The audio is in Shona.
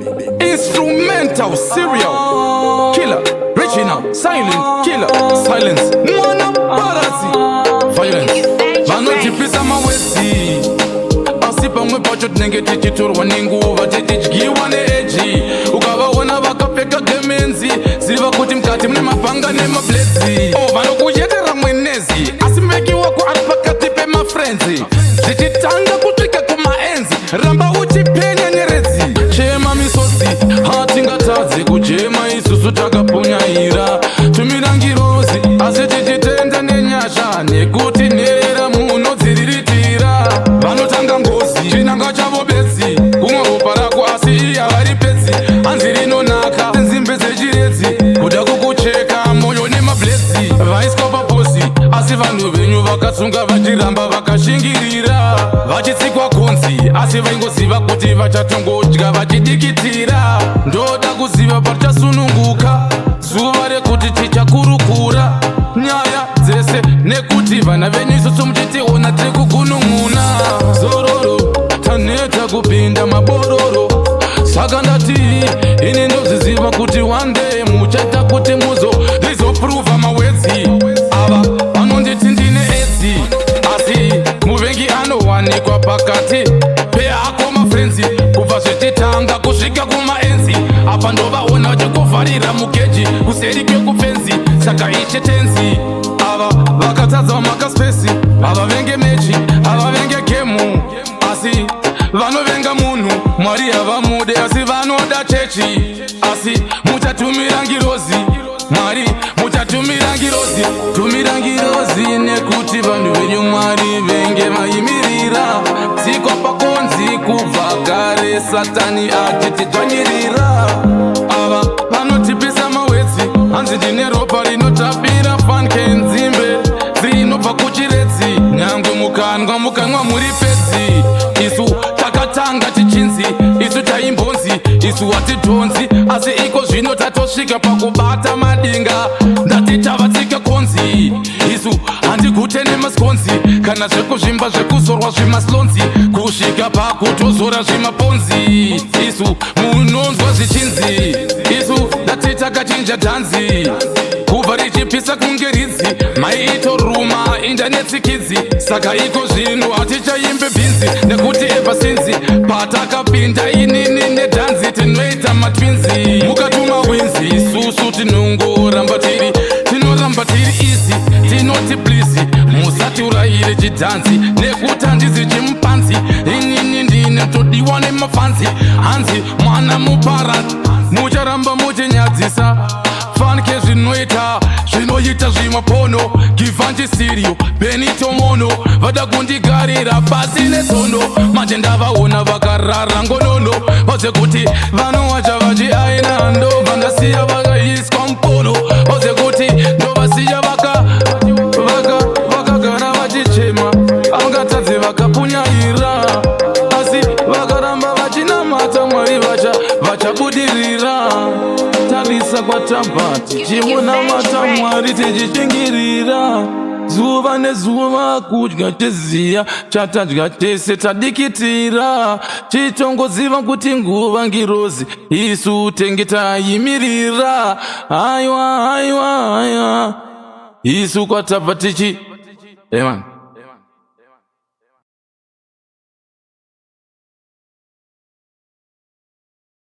Instrumental serial killer, original silent killer, silence mwana paradzi violence. Vanotipisa mawesi, asi pamwe pacho tinenge tichitorwa nenguva, tichidyiwa neeji. Ukavaona vakapfeka gemenzi, ziva kuti mukati mune mapanga nemablades. O vanokuyetera mwenezi, asi muveki wako ari pakati pemafriends. Zvichitanga kusvika kumaenzi, ramba uchipenya nyeredzi. Chema misodzi, hatingatadzi kuchema isusu takapunyaira. Tumira ngirozi, asi tichitenda nenyasha, nekuti nherera munodziriritira. Vanotanga ngozi, chinanga chavo bedzi kumwe ropa rako, asi iye havari pedzi. Hanzi rinonaka nzimbe dzechiredzi, kuda kukucheka moyo nemablades. Vaiswa paposi, asi vanhu venyu vakatsunga, vachiramba vakashingirira, vachitsikwa konzi, asi vaingoziva kuti vachatongodya vachidikitira. Ndoda kuziva patichasununguka, zuva rekuti tichakurukura nyaya dzese, nekuti vana venyu isusu muchitiona tiri kugunun'una. Zororo, taneta kupinda mabororo. Saka ndati ini ndozviziva kuti one day muchaita kuti muzo ndizoprova mawords. Ava vanonditi ndine edzi, asi muvengi anowanikwa pakati peako mafriends. Kubva zvichitanga kusvika kumaenzi, apa ndovaona vachikuvharira mukeji kuseri kwekufenzi. Saka ishe tenzi, ava vakatadza makaspesi, havavenge mechi, havavenge game, asi vanovenga munhu. Mwari havamude, asi vanoda chechi. Asi muchatumira ngirozi, Mwari, muchatumira ngirozi, tumira ngirozi, nekuti vanhu venyu Mwari venge vaimirira. Tsikwa pakonzi kubva kare, Satani achitidzvanyirira. Ava vanotipisa mawords, hanzi ndine ropa rinotapira fanike nzimbe dzinobva kuchiredzi. Nyangwe mukanwa mukanwa muri pedzi, isu takatanga tichinzi isu taimbonzi isu hatidhonzi, asi iko zvino tatosvika pakubata madinga. Ndati tavatsika konzi, isu handigute nemaskonzi, kana zvekuzvimba zvekuzorwa zvimaslonzi, kusvika pakutozora zvimaponzi. Isu munonzwa zvichinzi isu ndati takachinja dhanzi, kubva richipisa kunge ridzi, maitoruma inda netsikidzi. Saka iko zvino hatichaimbe bhinzi, nekuti ever since patakapinda inini nedhanzi tinoita matwins. Mukatuma winzi, isusu tinongoramba tiri, tinoramba tiri easy. Tinoti please musatiurayire chidhanzi, nekuti handizi chimpanzi. Inini ndine todiwa nemafanzi, hanzi mwana mupara. Mucharamba muchinyadzisa fanike zvinoita zvinoita zvimapono givanjisirio Benito Mono. Vada kundigarira pasi netsono, manje ndavaona vakarara ngonono. Vaze kuti vanowacha vachiaina, ndobva ndasiya vakaiswa mupono. Vaze kuti ndovasiya vaka vaka vakagara vachichema, vangatadze vakapunyaira, asi vakaramba vachinamata Mwari vacha vachabudirira. Tarisa kwatabva, tichimunamata Mwari, tichishingirira zuva nezuva, kudya cheziya chatadya tese tadikitira. Chitongoziva kuti nguva ngirozi isu tenge tayimirira. Aiwa, aiwa, aiwa, isu kwatabva tichi. Amen.